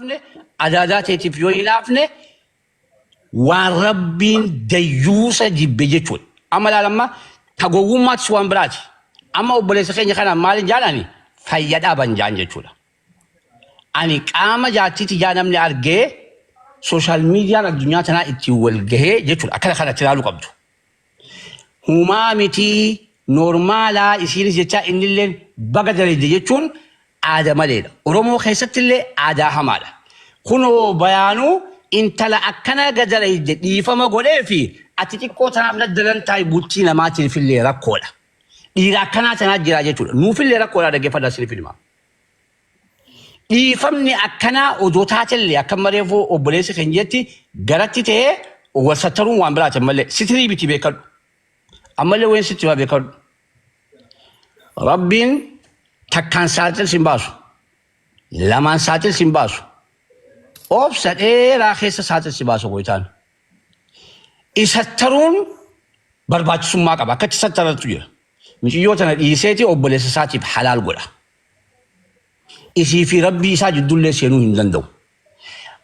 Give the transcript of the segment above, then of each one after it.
Hinaafne, adaadaa teetiif yoo hinaafne waan Rabbiin dayyuusa jibbe jechuudha. Amma laal amma ta gowwummaatis waan biraati. Amma obboleessa keenya kana maalin jaan ani fayya dhaban jaan jechuudha. Ani qaama jaartii tiyyaa namni argee sooshaal miidiyaan addunyaa tanaa ittiin wal gahee jechuudha. Akkana kanatti ilaaluu qabdu. Humaa mitii noormaalaa isiinis jechaa innilleen baga dalayde jechuun aada maleedha. Oromoo keessattillee aadaa hamaadha. Kunoo bayaanuu intala akkana gadalayde dhiifama godheefi ati xiqqoo tanaaf na dalantaayi bultii namaatiifillee rakkoodha. Dhiira akkanaa tanaa jiraa jechuudha. Nuufillee rakkoodha dhaggeeffadhaa isiniif hima. Dhiifamni akkanaa odoo taatellee akka mareefuu obboleessi keenya jetti garatti ta'ee wal sattaruun waan biraati ammallee sitirii miti beekadhu. Ammallee wayin sitti himaa beekadhu. Rabbiin takkaan saaxil sin baasu. Lamaan saaxil sin baasu. Obsa dheeraa keessa saaxil si baasu goytaan. Isattaruun barbaachisummaa qaba. Akkatti sattarantu jira. Miciyyoo tana dhiiseeti obboleessa isaatiif halaal godha. Isii fi Rabbii isaa jiddullee seenuu hin danda'u.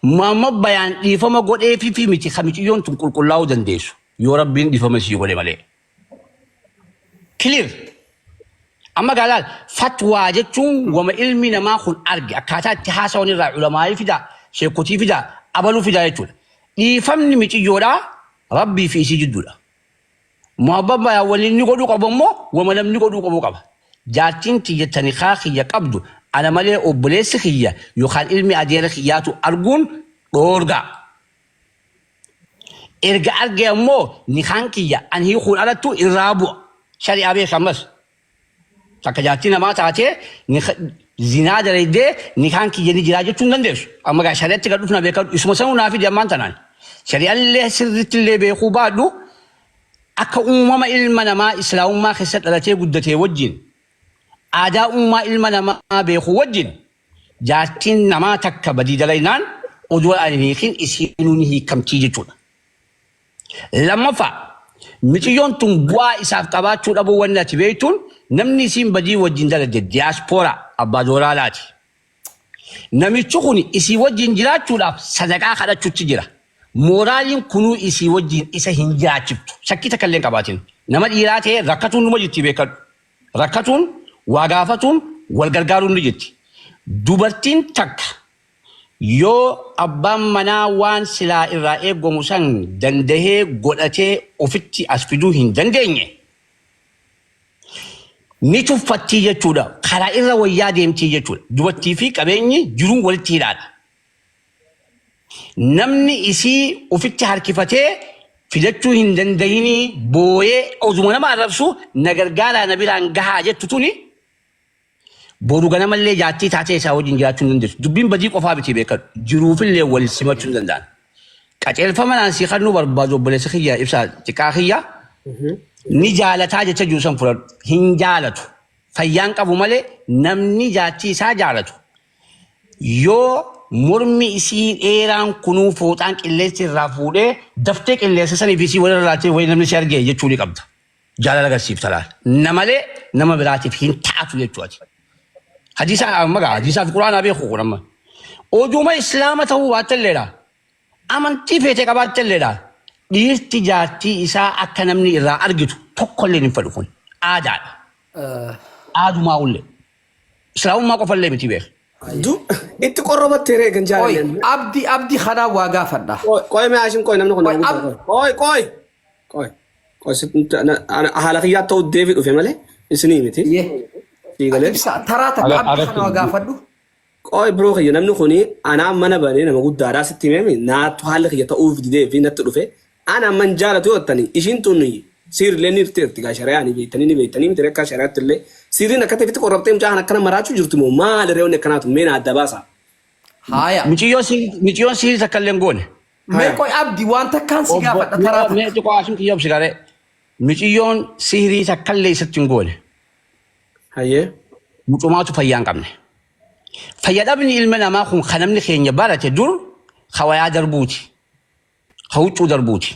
Muhammad Bayaan dhiifama godheefii fi miti ka miciyyoon tun qulqullaa'uu dandeessu yoo Rabbiin dhiifama isii godhe malee. Clear. Amma gaa laal fatwaa jechuun wama ilmi namaa kun arge akkaataa itti haasawan irraa ulamaa'ii fidaa, sheekotii fidaa, abaluu fidaa jechuudha. Dhiifamni miciyyoodhaa Rabbii fi isii jidduudha. Muhabbab Bayaan wanni inni godhuu qabu ammoo wama namni godhuu qabu qaba. Jaartiin tiyya ta nikaa kiyya qabdu ana malee obboleessi kiyya yookaan ilmi adeera kiyyaatu arguun dhoorgaa. Erga argee ammoo nikaan kiyya an hiikuun alattu irraa bu'a. Shari'aa beeki ammas. Takka jaartii namaa taatee zinaa dalaydee nikaan kiyya ni jiraa jechuu hin dandeessu. Amma gaa shari'atti gad dhufna beekadhu. Isuma sanuu naa fidi ammaan tanaan. Shari'allee sirriitti beekuu baadhu akka uumama ilma namaa islaamummaa keessa dhalatee guddatee wajjin aadaa uumaa ilma namaa beekuu wajjin jaartiin namaa takka badii dalaynaan oduu ani hin hiikin isiinuu ni hiikamtii jechuudha. Lammaffaa, miciyyoon tun bu'aa isaaf qabaachuu dhabuu wanni ati beektuun namni isiin badii wajjin dalagde diyaaspooraa abbaa doolaalaati. Namichi kun isii wajjin jiraachuudhaaf sadaqaa kadhachuutti jira. Mooraaliin kunuu isii wajjin isa hin jiraachiftu. Shakkii takka illee hin qabaatin. Nama dhiiraa ta'ee rakkatuun numa jirti beekadhu. Rakkatuun, waa gaafatuun, wal gargaaruun ni jirti. Dubartiin takka Yoo abbaan manaa waan silaa irraa eeggomu san dandahee godhatee ofitti as fiduu hin dandeenye, ni tuffattii jechuudha. Karaa irra wayyaa deemtii jechuudha. Dubartii fi qabeenyi jiruun walitti hidhaadha. Namni isii ofitti harkifatee fidachuu hin dandahinii booyee oduma nama arrabsu na gargaaraa na biraan gahaa jettu tuni Boru ganamallee jaartii taatee isaa wajjin jiraachuu hin dandeessu. Dubbiin badii qofaa miti beekadhu. Jiruufillee wal simachuu hin danda'an. Qajeelfama naan sii kennuu barbaadu obboleessa kiyya ibsaa xiqqaa kiyya ni jaalataa jecha jiru san fudhadhu. Hin jaalatu. Fayyaan qabu malee namni jaartii isaa jaalatu yoo mormi isii dheeraan kunuu fooxaan qilleensi irraa fuudhee daftee qilleensa saniif isii walirra laaltee wayii namni si argee jechuu ni qabda. Jaalala agarsiifta laal. Namalee nama biraatiif hin taatu jechuu ati. Hadiisa amma gaa hadiisaa fi quraanaa beeku kun amma. Oduma islaama ta'uu baattelleedha. Amantii feete qabaattelleedha. Dhiirti jaartii isaa akka namni irraa argitu tokkollee hin fedhu kun. Aadaadha. Aadumaa ullee. Islaamummaa qofallee miti beeku. Du itti qorrobattee ree kan Qoy, jaalalleen. abdi abdi kanaa waa gaafadha. Qoy qoy mee Haashim qoy namni kun Qoy, nama ab- guddaa qoy qoy qoy qoy haala kiyyaa ta'u deebi dhufe malee isinii miti. Ye. Sii galee. Ibsa taraa takka abdi kana waa gaafadhu. Qoy biroo kiyya namni kun anaa mana banee nama guddaadhaa sitti himee naattu haalli kiyya ta'uuf didee fi natti dhufe ana amman jaalatu yoo jettani ishiin tun siirrillee ni irteerti gaa shari'aa ni beektanii ni beektanii miti akka shari'aatti illee siirriin akka ta'etti qorrabxee mucaa kan akkana maraachuu jirtu moo maali reewni akkanaatu mee na adda baasa. Haaya. Miciyyoon sihirii takka illee hin goone. Mee qoy abdi waan takkaan si gaafadha taraa Mee takka. xiqqoo Haashim kiyya obsi gaaree. Miciyyoon sihirii takka illee isatti hin goone. Hayyee. Mucumaatu fayyaa hin qabne. Fayya dhabni ilma namaa kun kan namni keenya barate dur ka wayaa darbuuti. Ka huccuu darbuuti.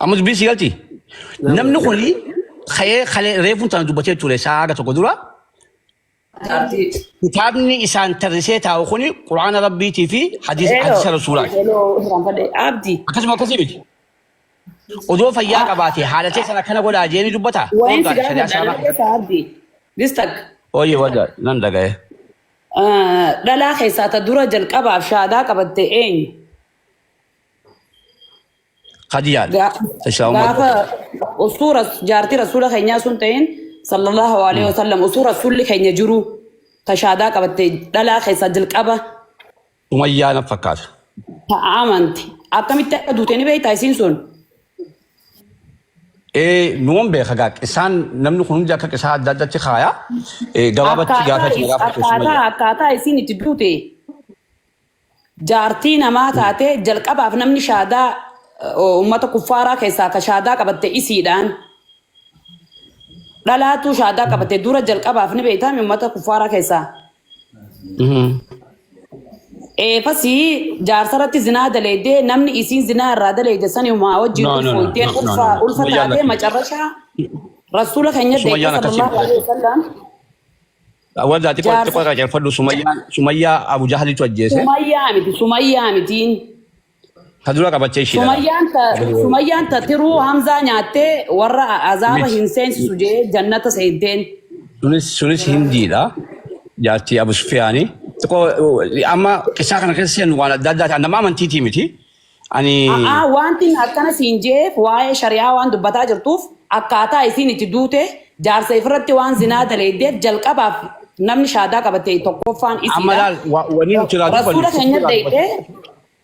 Amma dubbiin si galti. Namni kun ka'ee kalee reefuun tana dubbatee ture sa'a tokko dura. Jaartii. Kitaabni isaan tarrisee taa'u kuni Qur'aana Rabbiitii fi hadiisa Hello. hadiisa Rasuulaati. Hello. Irraanfadhe. Abdi. Akkasuma akkasii miti. Odoo fayyaa qabaate haalatee sana akkana godhaa jeeni dubbata. Waa'een si Dhoorgaadha shari'aa gaafadha. islaamaa Dhalaa keessatti. keessaa Abdi. Distak. Ooyye wadda nan dhaga'e. Dhalaa keessaa ta dura jalqabaaf shaadaa qabatte eenyu? Khadijaadha. Ga- Islaamummaa Gaafa osoo jaartii rasuula keenyaa sun ta'in sallallahu alaihi wasallam osoo rasuulli keenya jiru ta shaadaa qabatte dhalaa keessaa jalqaba Sumayyaa na fakkaata. ta amante. Akkamitti akka duute ni beektaa isiin sun? Ee nuun beeka gaa qisaan namni kun hundi akka qisaa adda addatti kaaya. Gabaabatti Akkaataa gaafa itti gaafate akkaataa Sumayyaa. akkaataa isiin itti duute jaartii namaa taate jalqabaaf namni shaadaa uummata kuffaaraa keessaa ka shaadaa qabatte isiidhaan dhalaatu shaadaa qabatte dura jalqabaaf ni beektaami uummata kuffaaraa keessaa. Eefasii jaarsarratti zinaa daleeddee namni isiin zinaa irraa daleedde sani maa wajjin No, no, no, ulfooyteen no, no, ulfa no, no. ulfa Sumayyaan taatee lakki. macarrashaa rasuula keenya deettee Sumayyaan akkasii sallallahu alaihi wasallam Waddaa xiqqoo jaarsa xiqqoo irraa jalfadhu Sumayyaan Sumayyaa Abu Jahalitu ajjeese. Sumayyaa miti Sumayyaa mitiin. Ta dura qabattee ishiidha. Sumayyaan ta Sumayyaan ta tiruu Hamzaa nyaattee warra azaaba Miti. hin seensisu jee jannata seenteen. Sunis Hindiidha. Jaartii Abu Sufiyaani. Xiqqoo amma qisaa kana keessa seenu waan adda addaati. Nama amantiitii miti. Ani A'aa wanti akkana siin jeef waa'ee shari'aa waan dubbataa jirtuuf akkaataa isiin itti duute jaarsa ifirratti waan zinaa daleeddeef jalqabaaf namni shaadaa qabate tokkoffaan amma isiidha. laal wanni nuti irraa dubbannu Rasuula keenya irraa deeytee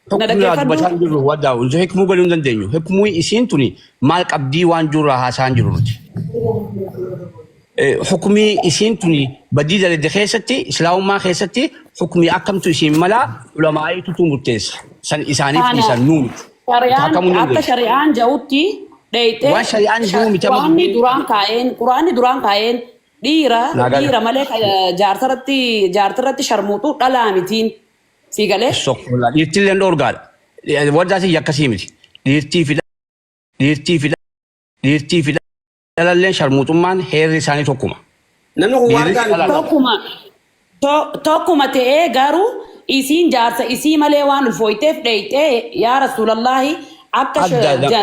tokko na irraa dhaggeeffadhu. dubbataa hin jirru waddaa wanti hikmuu galuu hin dandeenyu. Hikmuu isiin tuni maal qabdii waan jiru irraa haasa'aa hin jiru nuti. Hukumii isiin tuni badii dalagde keessatti islaamummaa keessatti hukumii akkamtu isiin malaa ulamaa'iitu murteessa. San isaaniif Kana dhiisan nuu miti. shari'aan Akkamuu hin akka dandeessu. shari'aan ja'utti dheeyxee Waan shari'aan jiru miti amma quraanni dubbiin duraan kaa'een quraanni duraan kaa'een dhiira naa gala. dhiira malee jaarsarratti jaartirratti sharmuuxu dhalaa mitiin sii galee Sokkola. Dhiirtillee dhoorgaadha. Waddaa si akkasii miti. Dhiirtii fi dhiirtii fi dhiirtii fi dhalalleen sharmuuxummaan heerri isaanii tokkuma. Namni kun waan Dhiirris gaarii dhalaadha. tokkuma tokkuma ta'ee garuu isiin jaarsa isii malee waan ulfooyteef dheeyxee yaa rasuulallaahi akka Adda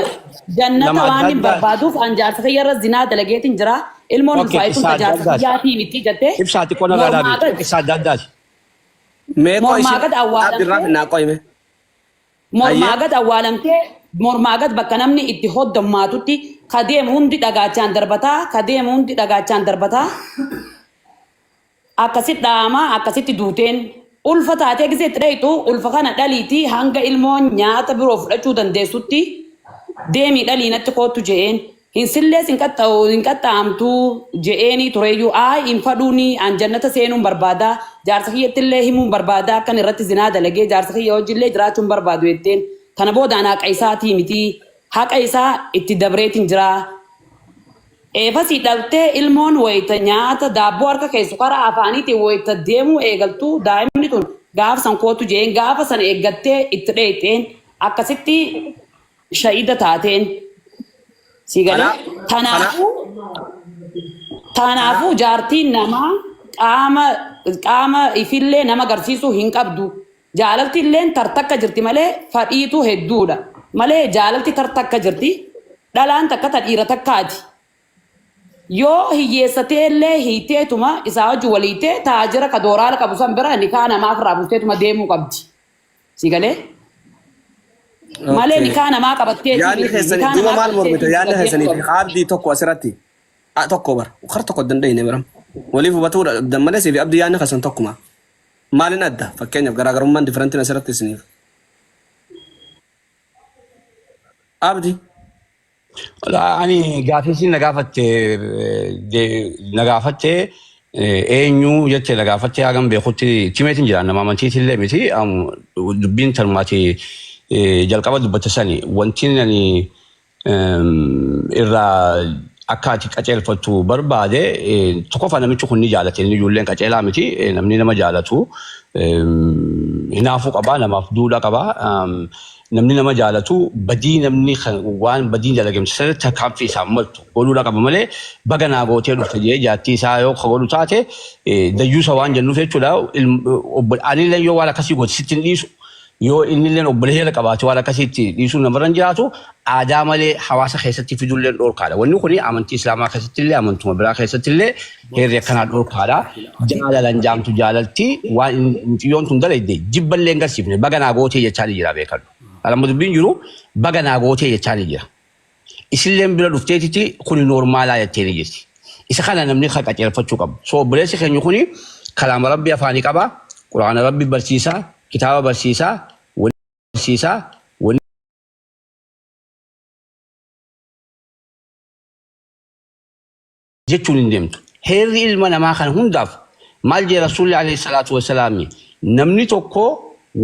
jannata nama waan adda hin addaa. barbaaduuf an jaarsa kiyyarra zinaa dalageetiin jira ilmoon Okay, ulfaayitu qisaa ta adda jaarsa addaati. kiyyaatii miti jettee Ibsaa xiqqoo narraa mormaa dhaabi. gad Qisaa adda addaati. Mee qoy mormaa isin gad abdi irraa awwaalamtee finnaa qoy mee. mormaa Ayyee. gad awwaalamtee mormaa gad bakka namni itti hoddommaatutti ka deemu hundi dhagaachaan darbataa ka deemu hundi dhagaachaan darbataa akkasitti dhaamaa akkasitti duuteen ulfa taatee gisee itti dheeyxu ulfa kana dhaliitii hanga ilmoon nyaata biroo fudhachuu dandeessutti deemii dhalii natti koottu je'een hin sillees hin qaxxa'u hin qaxxaamtuu je'eenii tureeyyuu aay hin fadhuunii an jannata seenuun barbaadaa jaarsa kiyyattillee himuun barbaadaa akkan irratti zinaa dalagee jaarsa kiyya wajjillee jiraachuun barbaadu jetteen tana booda an haqa isaatii miti haqa isaa itti dabreetin jiraa Eefasii dhaltee ilmoon wayita nyaata daabboo harka keessu karaa afaaniitiin wayita deemuu eegaltu daa'imni tun gaafa san kootu jeen gaafa san eeggattee itti dheeyxeen akkasitti shahida taateen sii galee Kana kana tanaafuu tanaafuu jaartiin namaa qaama qaama ifillee nama agarsiisuu hin qabdu. Jaalalti illeen tartakka jirti malee fadhiitu hedduudha. Malee jaalalti tartakka jirti. Dhalaan takka ta dhiira takkaati. Yoo hiyyeessatee illee hiiteetuma isaa wajjin waliitee taajira ka dooraala qabu san bira nikaa namaaf irraa buusteetuma deemuu qabdi. Si galee? Malee Okay. nikaa namaa qabatteetii Yaadni miti. keessanii Nikaa duuba namaa maal mormite? qabatteetii Yaadni bira keessanii deemuu fi qabdi. abdii tokko asirratti tokko bara kar tokko dandeenye bara waliif hubatuu dhabdan malee siif abdii yaadni keessan tokkuma. Maaliin adda? Fakkeenyaaf garaagarummaan differentiin asirratti isiniif. Abdi. Ani gaafii isin na gaafatte na gaafatte eenyu jette na gaafatte hagam beekutti timeetiin jira nama amantiitillee miti dubbiin tanumaati jalqaba dubbatte sani wanti ani irraa Akka ati qaceelfattu barbaade. Tokkoffaa, namichi kun ni jaalate. Inni ijoolleen qaceelaa miti. Namni nama jaalatu hinaafuu qabaa, namaaf duudhaa qabaa. Namni nama jaalatu badii namni waan badiin dalagamte sirriitti tarkaanfii isaan maltu godhuudha qaba malee, baga naa gootee dhufte jee jaartii isaa yoo ka godhu taate dayyuusa waan jennuuf jechuudha. Anillee yoo waan akkasii goote sitti hin dhiisu. Yoo innilleen obboleessa qabaate waan akkasiitti dhiisuun namarra hin jiraatu. Aadaa malee hawaasa keessatti fiduulleen dhorkaadha. Wanni kuni amantii Islaamaa keessatti illee, amantuma biraa keessatti illee heerri akkanaa dhorkaadha. Jaalalan jaamtu jaalalti waan mucayyoon tun dalayde jibballee hin garsiifne, baga naa gootee jechaa ni jira, beekadhu. Alama dubbiin jiru baga naa gootee jechaa ni jira. Isilleen bira dhufteetiti kuni noormaalaa jettee ni jirti. Isa kana namni kan qaceelfachuu qabu. So obboleessi keenya kuni kalaama Rabbii afaanii qaba. Quraana Rabbii barsiisaa, kitaaba barsiisaa, wanni barsiisaa, wanni jechuun hin deemtu. Heerri ilma namaa kan hundaaf maal jee Rasuulli alayhi salaatu wasalaami? Namni tokko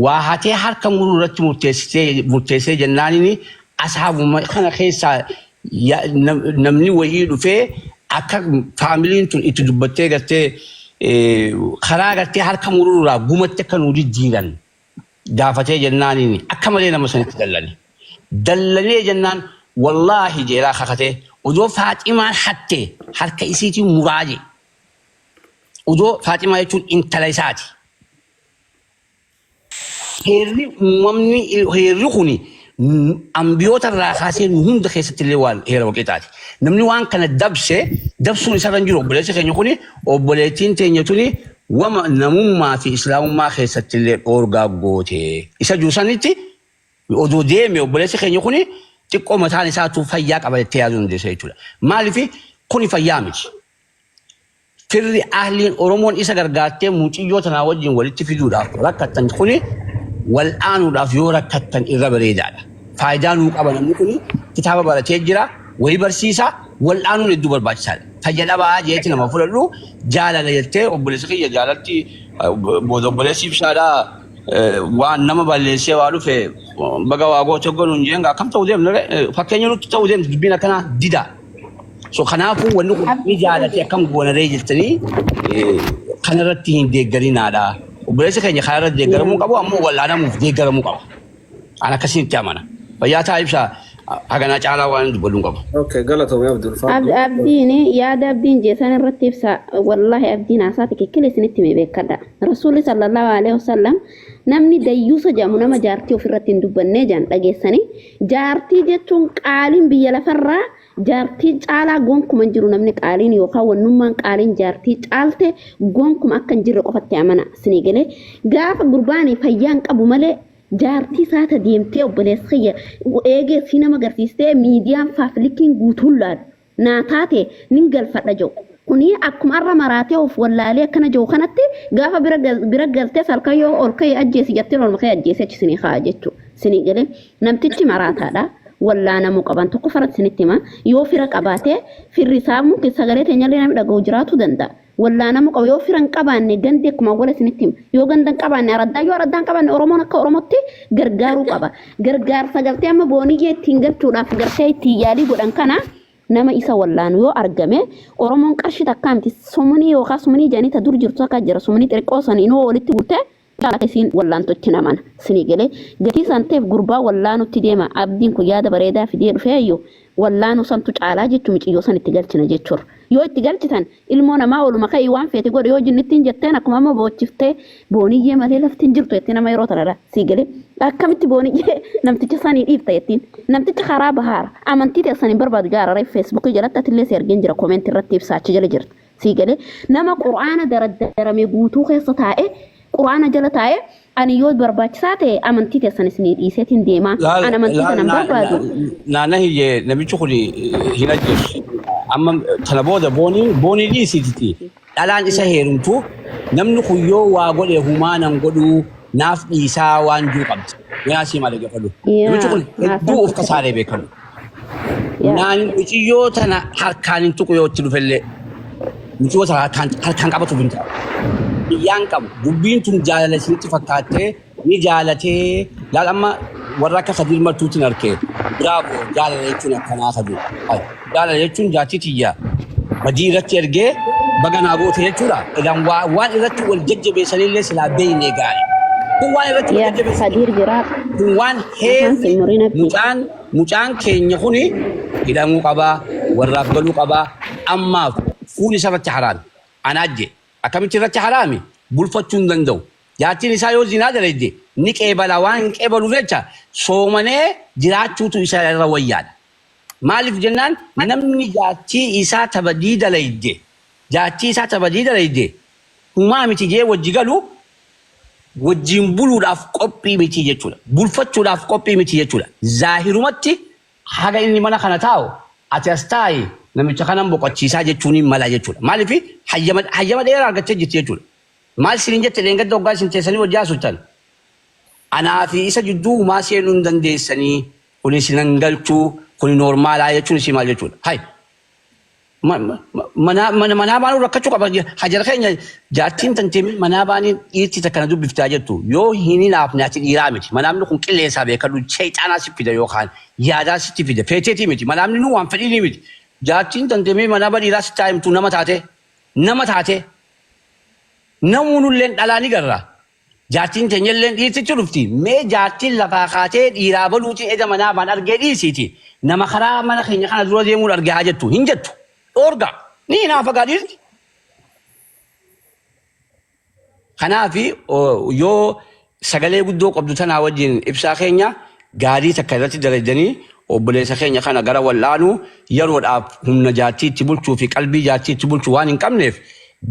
waa hatee harka muruu irratti murteessee jennaanini, ashaabuma kana keessaa namni wayii dhufee akka faamiliin tun itti dubbattee gartee karaa gartee harka muruu irraa gumatti akka nuu jijjiiran gaafatee jennaaniin, akka malee nama sanitti dallane. Dallanee jennaan, wallaahi jeelaa kakatee, odoo Faaximaan hatte harka isiitiin muraa jee. Odoo Faaximaa jechuun intala isaati. Heerri uumamni, heerri kuni ambiyoota irraa kaasee nu hunda keessatti illee waan heera walqixaati. Namni waan kana dabse dabsuun isarra hin jiru. Obboleessi keenya kuni, obboleettiin teenya tuni wama namummaa fi islaamummaa keessatti illee dhoorgaa goote. Isa jiru sanitti odoo deeme obboleessi keenya kuni xiqqoo mataan isaatu fayyaa qaba jettee yaaduu dandeessa jechuudha. Maaliif kuni fayyaa miti. Firri, ahliin Oromoon isa gargaartee muciyyoo tanaa wajjin walitti fiduudhaaf rakkattan kuni wal'aanuudhaaf yoo rakkattan irra bareedaadha. Faayidaa nuu qaba, namni kuni kitaaba baratee jira, wayii barsiisa, wal'aanuun hedduu barbaachisaadha. Fayya dhabaa jeetti nama fudhadhu, jaalala jettee obboleessa kiyya jaalatti booda obboleessi ibsaadhaa waan nama balleessee waa dhufe baga waa goote godhuun jeen akkam ta'uu deemna, fakkeenya nutti ta'uu deemti dubbiin akkanaa dida. So kanaafuu wanni kun ni jaalate akkam goonaree jettanii kanarratti hin deeggarinaadha. Obboleessi keenya kanarratti deeggaramuu qabu, ammoo wal'aanamuuf deeggaramuu qaba. An akkasiin itti amana. Fayyaa ta'a ibsaa, haganaa caalaa waan dubbadhu hin qabu. Okay, galatoomii Abdul Faaddu. Abdiin yaada abdiin jeesan irratti ibsa. Wallaahi abdiin haasaa tikikkila isinitti hime, beekadha. Rasuulli sallallahu alaihi wasallam namni dayyuusa jedhamu nama jaartii ofirratti hin dubbannee jedhan, dhageessanii. Jaartii jechuun qaaliin biyya lafarraa jaartii caalaa gonkuma hin jiru. Namni qaaliin yookaan wannummaan qaaliin jaartii caalte gonkuma akka hin jirre qofatti amana. Isinii galee? Gaafa gurbaanii fayyaa hin qabu malee, jaartii isaata deemtee, obboleessa kiyya, eegee sii nama agarsiistee miidiyaan faafilikiin guutuun laalu naa taate nin galfadha jedhu. Kuni akkuma arra maraatee of wallaalee akkana jiru kanatti, gaafa bira bira galtee halkan yoo ol ka'e ajjeesi jetteen olma ka'e ajjeesee achi sinii kaa'a jechuudha. Sinii galee? Namtichi maraataadha. Wallaanamuu qaban tokko faratti sinitti hima. Yoo fira qabaate, firri isaa mungkin sagalee teenyallee namni dhaga'u jiraachuu danda'a. Wallaanamuu qaba. Yoo fira hin qabaanne, gandi akkuma awwala isinitti hima. Yoo ganda hin qabaanne araddaa, yoo araddaa hin qabaanne, Oromoon akka Oromootti gargaaruu qaba. Gargaarsa galtee amma booniyyee ittiin galchuudhaaf gartee ittiin yaalii godhan kana, nama isa wallaanu yoo argame, Oromoon qarshii takkaa miti, sumunii yookaan sumunii jedhanii ta dur jirtu akka jira, sumunii xixiqqoo san inuu walitti guurtee akka isiin wallaantotti namana. Sinii galee? Gatii san ta'eef gurbaa wallaanutti deema. Abdiin kun yaada bareedaa fidee dhufee iyyuu wallaanuu santu caalaa jechuun miciyyoo san itti galchina jechuudha. Yoo itti galchitan ilmoo namaa oluma ka'ii waan feete godhe yoo jinnittiin jetteen, akkuma amma boochiftee booniyyee malee lafti hin jirtu jettiin, nama yeroo tanarra sii galee akkamitti booniyyee namticha sanii dhiifta jettiin. Namtichi karaa bahaara amantii teessan hin barbaadu jaararee. Feesbuukii jalatti atillee si argeen jira, koomentii irratti ibsaachi jala jirta. Sii galee? Nama quraana daraddarame guutuu keessa taa'e, quraana jala taa'e, ani yoo barbaachisaa ta'e amantii teessan isinii dhiiseetiin deemaa. Laal An amantii laal sana hin barbaadu. Naana hiyyee, namichi kun hin ajjeesu. Amma tana booda booniin boonii dhiisititi. Dhalaan isa heerumtu namni kun yoo waa godhe humaa nan godhuu naaf dhiisaa waan jiru qabdi. Yaa sii malee gafalu. Namichi kun Yaa hedduu of kasaaree beekamu. Naan muciyyoo tana harkaan hin tuqu, yoo itti dhufellee. Muciyyoo tana harkaan qabatuuf hin ta'u. Biyyaan qabu. Dubbiin tun jaalala isinitti fakkaattee ni jaalatee laal amma Warra akka Kadiir Martuutiin arke. Bravo, jaalala jechuun akkanaa Kadiir. Ay, jaalala jechuun jaartii tiyya badii irratti ergee baga naa goote jechuudha. Egaan waan irratti wal jajjabeessanillee silaa beekne gaarii. Kun waan irratti wal Yaa jajjabeessan. Kadiir jiraa. Kun waan Afaan heerri sin murin abdi. mucaan keenya kuni hidhamuu qabaa, warraaf galuu qabaa. Ammaaf fuun isa irratti haraami. Anaajje akkamitti irratti haraami? Bulfachuu hin danda'u. Jaartiin isaa yoo zinaa dalayde ni qeebala, waan hin qeebaluuf jecha soomanee jiraachuutu isa irra wayyaadha. Maaliif jennaan, namni jaartii isaa tabadii dalayde, jaartii isaa tabadii dalayde humaa miti jee wajji galu, wajjin buluudhaaf qophii miti jechuudha. Bulfachuudhaaf qophii miti jechuudha. Zaahirumatti haga inni mana kana taa'u ati as taa'i, namicha kanan boqochiisaa jechuun hin mala jechuudha. Maaliif hayyama dheeraa argachee jirti jechuudha. Maal isiniin jette dheengadda hoggaa isin teessanii wajji haasoftan? Anaa fi isa jidduu humaa seenuu hin dandeessanii, kuni isin hin galchuu, kuni noormaalaa jechuun isii maal jechuudha? Hay, manaa baanuu rakkachuu qaba. Hajara keenya jaartiin tantee manaa baanii dhiirti takka na dubbiftaa jettu yoo hin hinaafne ati dhiiraa miti. Manaamni kun qilleensaa beekadhu, sheexaanaa si fida yookaan yaadaa sitti fida. Feeteetii miti. Manaamni nu waan fedhiinii miti. Jaartiin tantee manaa dhiiraa sitti haa himtu, nama taate. Nama taate. Namuunulleen dhalaa ni garra. Jaartiin teenyalleen dhiirtitti dhufti. Mee jaartiin lafaa kaatee dhiiraa baluutiin eda manaa baan argee dhiisiiti. Nama karaa mana keenya kana dura deemuun argee haa jettu. Hin jettu. Dhoorgaa. Ni hinaafa gaa dhiirti. Kanaaf yoo sagalee guddoo qabdu tanaa wajjin ibsaa keenya gaarii takka irratti dalaydanii obboleessa keenya kana gara wal'aanuu, yeroodhaaf humna jaartii itti bulchuu fi qalbii jaartii itti bulchuu waan hin qabneef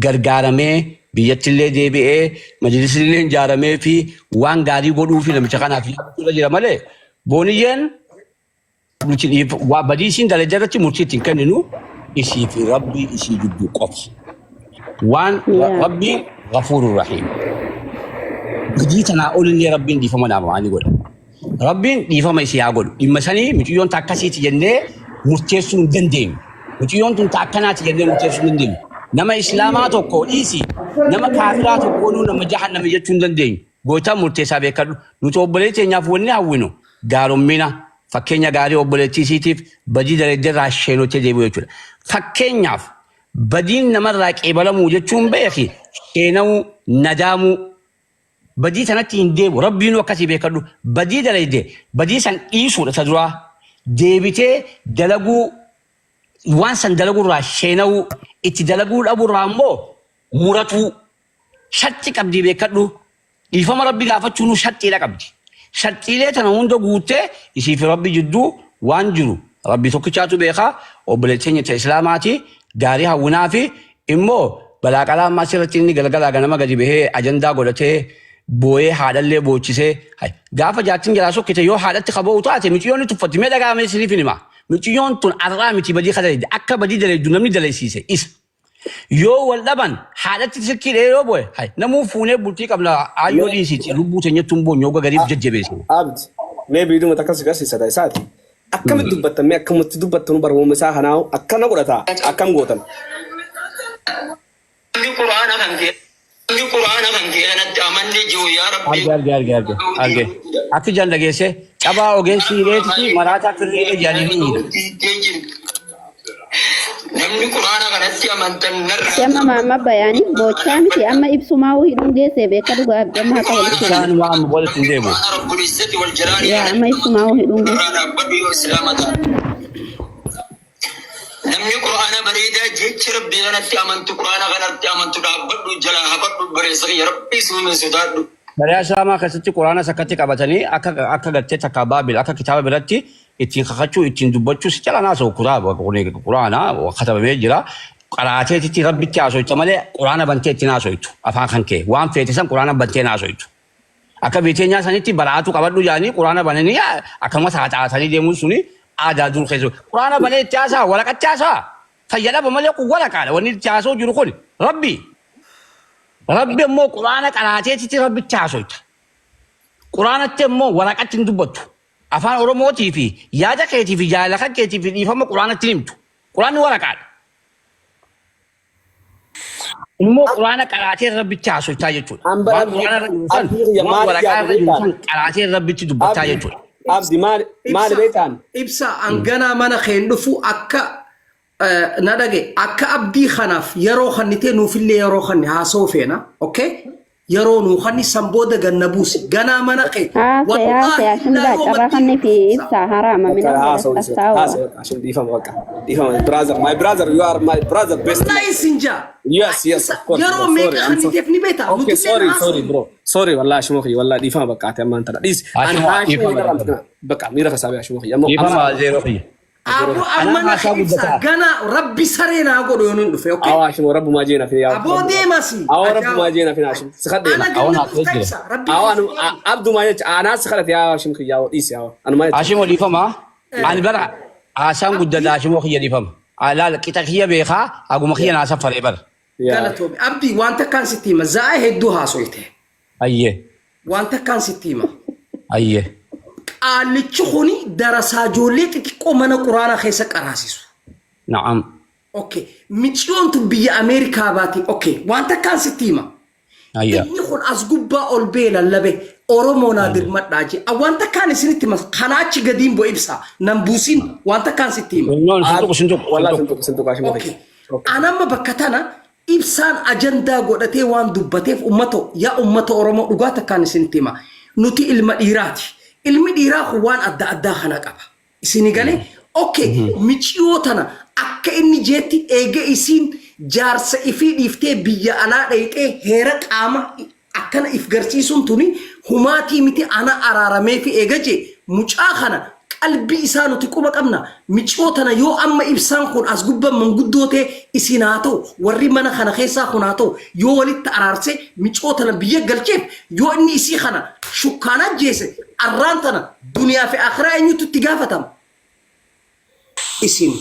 gargaaramee biyyattillee deebi'ee majlisillee ijaaramee fi waan gaarii godhuu fi namicha kanaaf yaaduu irra jira malee, booniyyeen nuti waa badii isiin dalagde irratti murtii ittiin kenninu isii fi rabbii isii gidduu qofa. Waan Yaa. rabbii ghafuurur rahiim. Badii tanaa olillee rabbiin dhiifama namaa ni godha. Rabbiin dhiifama isii haa godhu. Dhimma sanii mucayyoon ta akkasiiti jennee murteessuu hin dandeenyu. Mucayyoon tun ta akkanaati jennee murteessuu hin dandeenyu. Nama islaamaa tokko dhiisi, nama kaafiraa tokkoonuu nama jahannama jechuu hin dandeenyu. Gooftaan murteessaa beekadhu. Nuti obboleettii teenyaaf wanni hawwinu gaarommina, fakkeenya gaarii obboleettii isiitiif badii dalagde irraa sheenottee deebi'u jechuudha. Fakkeenyaaf badiin namarraa qeebalamuu jechuun beeki sheena'uu, nadaamuu, badii sanatti hin deebi'u. Rabbiinuu akkasii beekadhu. Badii dalagde badii san dhiisuudha ta duraa. Deebitee dalaguu, waan san dalaguurraa sheena'uu, itti dalaguu dhabuurraa immoo muratuu. Sharxii qabdii beekadhu. Dhiifama rabbi gaafachuunuu sharxiidha qabdi. Sharxiilee tana hunda guuttee isii fi rabbi jidduu waan jiru rabbi tokkichaatu beeka. Obboleettii teenya ta islaamaati gaarii hawwinaa fi immoo balaa qalaa ammaa asirratti inni galgalaa ganama gadi bahee ajandaa godhatee booyee haadhallee boochisee, hay, gaafa jaartiin jalaa sokkite yoo haadhatti kaba'u taate miciyyoon ni tuffatti. Mee dhagaamee isiniif hin hima. Miciyyoon tun arraa miti badii ka dalayde, akka badii dalaydu namni dalaysiise isa. Yoo wal dhaban haadhatti silkii dhahee yoo bu'e, hay, namuu fuunee bultii qabna, aayyoo dhiisiiti lubbuu teenyattu hin boonyu hogga gariif jajjabeessina. Abdi, mee biiduma takka si garsiisa isaati. Akkamitti dubbattan? Mee akkamitti dubbattanu? Barumsa isaa kanaa akkana godhata, akkam gootan? Namni Qur'aana kan kee, namni Qur'aana kan kee kanatti amanne jiru, yaa Rabbi. Arge, arge, arge, arge, arge. Akki jaan dhageesse, cabaa ogeessi hidheetiti maraataa firri hidhee jaanii ni hidha. Namni Qur'aana kanatti amantan narraa Amma maamma bayaanii boochaa miti, amma ibsumaa hidhuun geesse beeka, dhugaa abdi amma haqa walitti Ibsaan himna. waan walitti hin deemu. Qur'aana Rabbul Izzati wal Jalaali Yaa amma ibsumaa hidhuun geesse. irraa dhaabbadhu yoo Islaama ta'a. Namni Qur'aana bareedaa jecha Rabbii kanatti amantu, Qur'aana kanatti amantu dhaabbadhu, jalaa hafadhu, bareessa kiyya Rabbii suumee sodaadhu. Shari'aa Islaamaa keessatti Quraana akkatti qabatanii akka gartee takka Baabil akka kitaaba biratti ittiin kakachuu, ittiin dubbachuu si cala naasa'u. Kitaaba Quraana katabamee jira. Qaraateetitti rabbitti haasoyta malee Quraana bantee ittiin haasoytu afaan kan kee waan feete san Quraana bantee haasoytu. Akka beeteenyaa sanitti baraatu qabadhu jaanii Quraana bananii akkasumas haxaatanii deemuun suni aadaa dur keessa. Quraana banee itti haasaa, waraqatti haasaa. Fayyadama malee kun waraqaadha. Wanni itti haasa'u jiru kun rabbi. Rabbi immoo Quraana qaraateetitti rabbitti haasoyta. Quraanatti immoo waraqatti hin dubbattu. Afaan Oromootii fi yaada keetii fi jaalala kan keetii fi dhiifama Quraanatti hin himtu. Quraanni waraqaadha. Immoo Quraana qaraatee rabbitti haasoytaa jechuudha. An bara Waan Quraana irra jiru san, abdii kiyya waan maal waraqaa yaadu irra jiru beektaa? san qaraatee rabbitti dubbattaa Abdi jechuudha. Abdi maali maali beektaan? Ibsa hanganaa mana keen dhufu akka na dhage akka abdii kanaaf yeroo kannitee nuufillee yeroo kanni haasoo feena. Okay? Yeroo nuu kanni san booda ganna buusi. Ganaa mana kee. Haasee haasee Hashim laa carraa kanni fi ibsaa haraama mina Haasa'u astaa'u. haasa'u Hashim dhiifama bakka dhiifama brother, my brother, you are my brother, best. Wallahi sin jaa. Yes, of course. Yeroo Bro. meeqa Sorry, I'm kanniteef ni beektaa? Okay, Nuti sorry, sorry, bro. Sorry, wallahi Hashimo kiyya, wallahi dhiifama bakka ati ammaan tana. Dhiis. Ani Hashimo, Hashimo dhiifama. irraa bakka miira kasaabee Hashimo kiyya. Ammoo Dhiifama zeeroo kiyya. Aboo Anaa amma na haasaa ibsa guddataa. gana rabbi saree naa godhu yoo nun dhufe. Okay? Awwa Hashimo rabbumaa jeena fi yaa. Aboo deemasi. Awwa rabbumaa jeena fi Hashimo. Si kadhee. Ana Awwa ganna naa dhufta jira. ibsa. Rabbi Awwa anu abdumaa jecha anaa si kadhate yaa Hashim kiyya yaa dhiisi yaa. Anumaa jecha. Hashimo dhiifama. Ani bara haasaan guddataa Hashimoo kiyya dhiifama. Alaal qixa kiyya beekaa haguma kiyya naa saffaree bara. Yaa. Galatoomi. Abdii waan takkaan sitti hima. Za'a hedduu haasoyte. Ayyee Waan takkaan sitti hima. ayyee. Qaallichi kuni darasaa ijoollee xixiqqoo mana quraanaa keessa qaraasisu. Na'am. Okay. Miciyoon tun biyya Ameerikaa baate. Okay. Waan takkaan sitti hima. Ayya. Inni kun as gubbaa ol bee lallabe Oromoo naa dirmadhaa jee. Waan takkaan isinitti hima. Kanaa achi gadiin bu'e ibsa. Nan buusin waan takkaan sitti hima. No, sintuqu sintuqu Wallahi sintuqu. sintuqu sintuqu Hashimo Okay. kiyya. Anamma bakka tana ibsaan ajandaa godhatee waan dubbateef ummata yaa ummata Oromoo dhugaa takkaan isinitti hima. Nuti ilma dhiiraati. Ilmi dhiiraa kun waan adda addaa kana qaba. Isini galee? Okay. Miciyoo tana akka inni jeetti eega isiin jaarsa ifii dhiiftee biyya alaa dhayxee heera qaama akkana if garsiisuun tuni humaatii miti ana araaramee fi eega jee mucaa kana qalbii isaa nuti quba qabna. Miciyoo tana yoo amma ibsaan kun as gubbaan manguddoo ta'e isin haa ta'u warri mana kana keessaa kun haa ta'u yoo walitti araarse miciyoo tana biyya galcheef yoo inni isii kana shukkaan ajjeese arraan tana duniyaa fi akhiraa eenyutu itti gaafatama? Isin.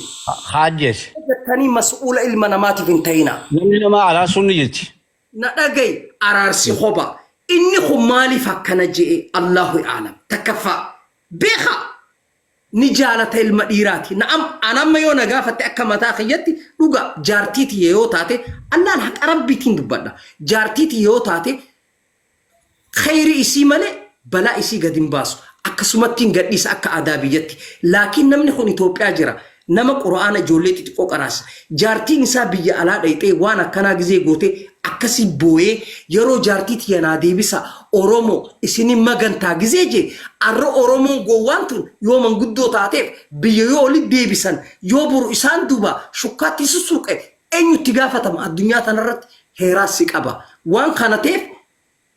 Haajjees. Jettanii mas'uula ilma namaatiif hin ta'inaa. Namni namaa araarsuun ni jirti. Na dhagayi araarsi hoba. Inni kun maaliif akkana je'e Allahu a'lam. Takkaffaa beeka ni jaalata ilma dhiiraati. Na'am anamma yoo na gaafatte akka mataa kiyyatti dhuga jaartii tiyya yoo taate Allaan haqa rabbiitiin dubbadha. Jaartii tiyya yoo taate kheyri isii malee balaa isii gad hin baasu. Akkasumattiin gadhiisa akka aadaa biyyatti. Laakiin namni kun Itoophiyaa jira. Nama Qura'aana ijoollee xixiqqoo qaraasa. Jaartiin isaa biyya alaa dhayxee waan akkanaa gizee goote akkasii booyee yeroo jaartii tiyya naa deebisa Oromoo isinin magantaa gizee jee arra Oromoon gowwaan tun yoo manguddoo taateef biyya yoo olit deebisan yoo boru isaan duuba shukkaatti sussuuqe eenyu itti gaafatama addunyaa tanarratti heeraas si qaba. Waan kana ta'eef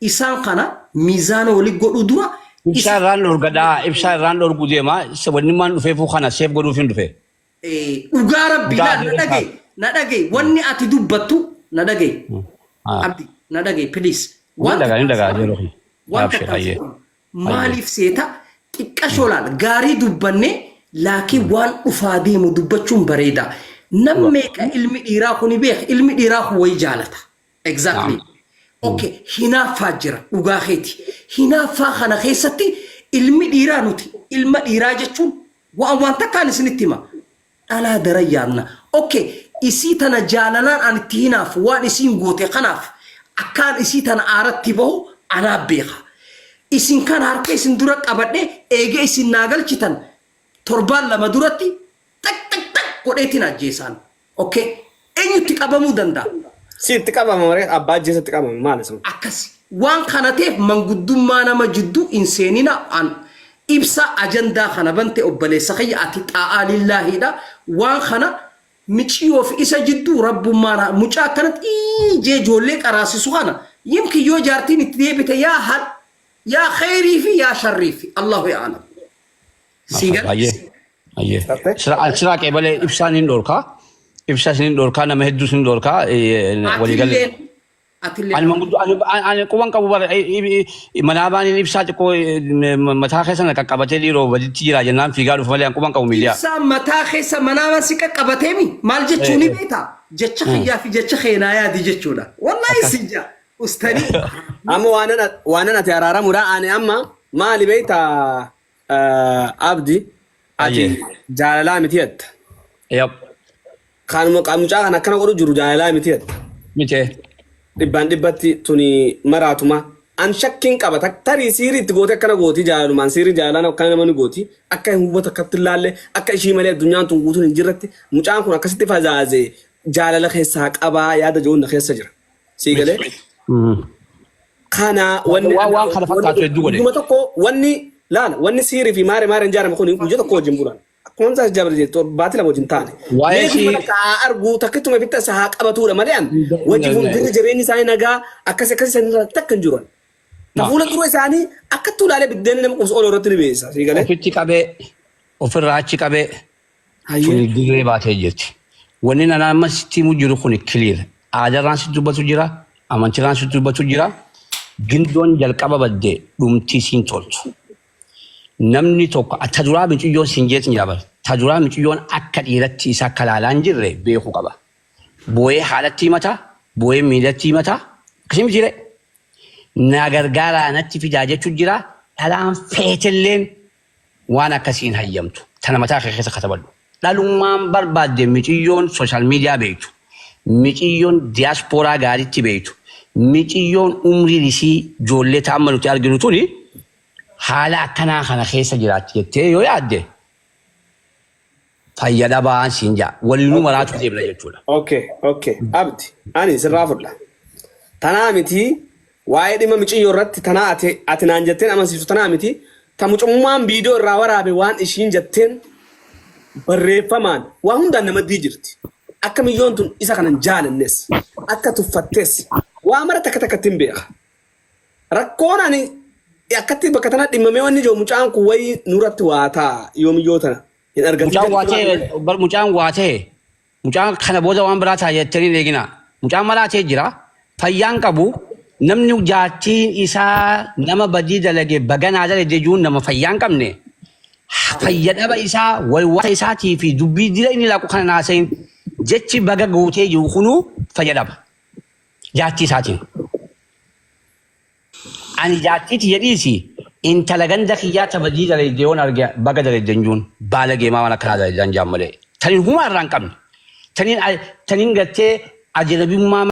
isaan kana miizaana wali godhuu dura Ibsaa irraan dhorgadhaa. Ibsaa irraan dhorguu deema. Wanni maan dhufeefuu kana seef godhuuf hin dhufe. Dhugaa rabbi Dhugaa laal na dhagaye na dhagaye wanni ati dubbattu na dhagaye abdi na dhagaye please. Ni dhagaa ni dhagaa yeroo kiyya. Waan Abshir takkaan ayyee. maaliif seeta xiqqashoo laal gaarii dubbanne laakiin waan dhufaa deemu dubbachuun bareeda. Nam meeqa ilmi dhiiraa kuni beeka ilmi dhiiraa kun wayi jaalata. Exactly. Okay, hinaaffaa jira dhugaa keeti. Hinaaffaa kana keessatti ilmi dhiiraa nuti ilma dhiiraa jechuun waan waan takkaan isinitti hima. Dhalaa daran yaadna. Okay, isii tana jaalalaan ani itti hinaafu waan isiin goote kanaaf akkaan isii tana aaratti bahu anaa beeka. Isin kana harka isin dura qabadhe eega isin naa galchitan torbaan lama duratti xaq xaq xaq godheetiin ajjeesaan. Okay, eenyutti qabamuu danda'a? Si itti qabama maree abbaa ajjeesatti qabama maali sun? Akkas waan kana ta'eef manguddummaa nama jidduu hin seenina an ibsa ajandaa kana bante obboleessa kiyya ati xaa'aa lillaahiidha waan kana miciyoo fi isa jidduu rabbummaan mucaa akkanatti ijee ijoollee qaraasisu kana yimkin yoo jaartiin itti deebite yaa hal yaa kheyrii fi yaa sharrii fi Allahu ya'lam. Sii gala? Ayyee. Ayyee. Siraa qeebalee ibsaan hin dhorkaa. Ibsaas hin dhorkaa nama hedduus hin dhorkaa waliigalee. Atilleen atilleen Ani manguddoo ani ani quban qabu bara manaa baaniin ibsaa xiqqoo mataa keessa na qaqqabatee dhiiroo baditti jira jennaan fiigaa dhufu malee ani quban qabu miidiyaa. Ibsaan mataa keessa manaaman si qaqqabateemi maal jechuu ni beektaa? Jecha kiyyaa fi jecha keenaa yaadi jechuudha. Wallahi si jaa ustani. Amma waanan ati araaramuudha ani amma maali beektaa Abdi ati Ayyee. jaalalaa miti jetta. Yap. Kan mucaa kan akkana godhu jiru jaalalaa miti jetta. Mitee. Dhibbaan dhibbatti tuni maraatuma. An shakkiin qaba. Tarii siirii itti goote akkana gooti jaalalumaan siirii jaalalaan akkana nama ni gooti. Akka hin hubatu akkatti hin laalle akka ishii malee addunyaan tun guutuun hin jirretti mucaan kun akkasitti fazaaze jaalala keessaa qabaa yaada jiruun na keessa jira. Sii galee? Kana wanni Waan waan kana fakkaatu hedduu godhe. Guyyuma tokko wanni laala wanni siirii fi maare maareen ijaarame kun guyya tokko wajjin bulan. Akkuma Hamzaa Jaabir jedhe baatii lama wajjin taane. Waa'ee Mee si guyyuma takka haa argu takkittuma bitta isa haa qabatuudha malee an wajji fuuldurri jireenyi isaanii nagaa akkasi akkasi sanirraa takka hin jiru. Ta fuula dura isaanii akkatti ulaalee biddeenni nama qubsu oolu irratti ni beessa. Sii galee? Ofitti qabee ofirraa achi qabee Hayyee. tuni dirree baatee jirti. Wanni nana amma sitti himu jiru kun clear. Aadarraan sitti dubbatu jira, amantirraan sitti dubbatu jira. Gindoon jalqaba badde dhumtii siin toltu. Namni tokko ta duraa miciyyoon siin jeetin jira bar. Ta duraa miciyyoon akka dhiiratti isa akka laalaa hin jirre beekuu qaba. Booyee haadhatti himata, booyee miilatti himata. Akkasii miti ree? Na gargaaraa natti fidaa jechu jira. Dhalaan feetelleen waan akkasii hin hayyamtu. Tana mataa kee keessa katabadhu. Dhalummaan barbaadde miciyyoon social media beektu, miciyyoon diaspora gaaritti beektu, miciyyoon umriin isii joollee ta amma nuti arginu tuni haala akkanaa kana keessa jiraatti jettee yoo yaadde fayya dhabaan siin ja'a. Waliinuu maraatu deemna jechuudha. Okay, okay. Abdi, ani sirraa fudha. Tanaa miti waa'ee dhimma miciyyoo irratti tanaa ati ati naan jetteen amansiisu tanaa miti ta mucummaan viidiyoo irraa waraabe waan ishiin jetteen barreeffamaan waa hundaan namaddii jirti. Akka miyyoon tun isa kanan jaalannes akka tuffattes waa mara takka takkatti hin beeka. Rakkoon ani akkatti bakka tana dhimmamee wanni jiru mucaan kun wayii nurratti waa ta'a yoo miyyoo tana hin argatin Mucaan waa jechuudha. ta'e bar mucaan waa ta'e mucaan kana booda waan biraa ta'a jettanii hin eeginaa. Mucaan maraatee jira fayyaan qabu namni jaartiin isaa nama badii dalage baganaa dalage jechuun nama fayyaan qabne fayya dhaba isaa walwaata isaatii fi dubbii dila inni laaqu kana naasayin jechi baga guutee jiru kunuu fayya dhaba jaartii isaatiin. Ani jaartii tiyya dhiisi intala ganda kiyyaa ta badii dalayde yoon arge baga dalayde hin juun baalagee maa waan akkanaa dalaydan jaan malee. Tanin humaa irraa hin qabne. Tanin tanin gartee ajnabummaa.